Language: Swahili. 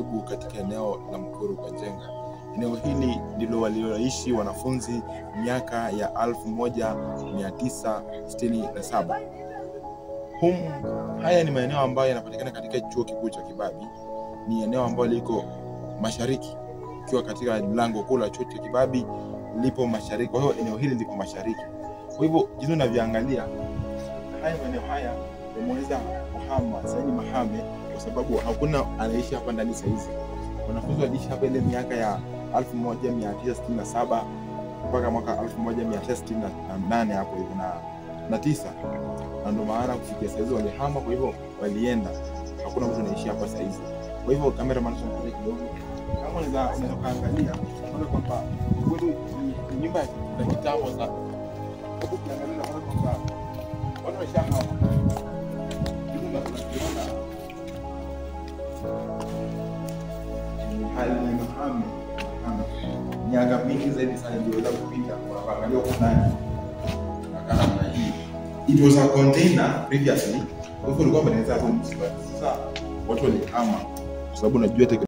Ndugu katika eneo la Mukuru kwa Njenga. Eneo hili ndilo walioishi wanafunzi miaka ya 1967. Haya ni maeneo ambayo yanapatikana katika chuo kikuu cha Kibabii. Ni eneo ambalo liko mashariki, ukiwa katika mlango kuu la chuo cha Kibabii lipo mashariki. Kwa hiyo eneo hili lipo mashariki. Kwa hivyo jinsi unavyoangalia haya maeneo haya wameweza kuhama sasa, ni mahame kwa sababu hakuna anaishi hapa ndani sasa hizi. Wanafunzi waliishi hapa ile miaka ya 1967 mpaka mwaka 1968 hapo hivyo na 9, na ndio maana kufikia sasa hizi walihama. Kwa hivyo walienda, hakuna mtu anaishi hapa sasa hizi. Kwa hivyo cameraman kidogo, kama unaweza kuangalia unaona kwamba kweli ni nyumba ya kitambo sana. Ukiangalia unaona kwamba watu washahama. Hali ni mahame, miaka mingi zaidi sana ndio kupita. Unaangalia huko ndani namna hii, it was a container previously. Kwa hivyo ilikuwa imetengenezwa rooms, but sasa watu walihama kwa sababu unajua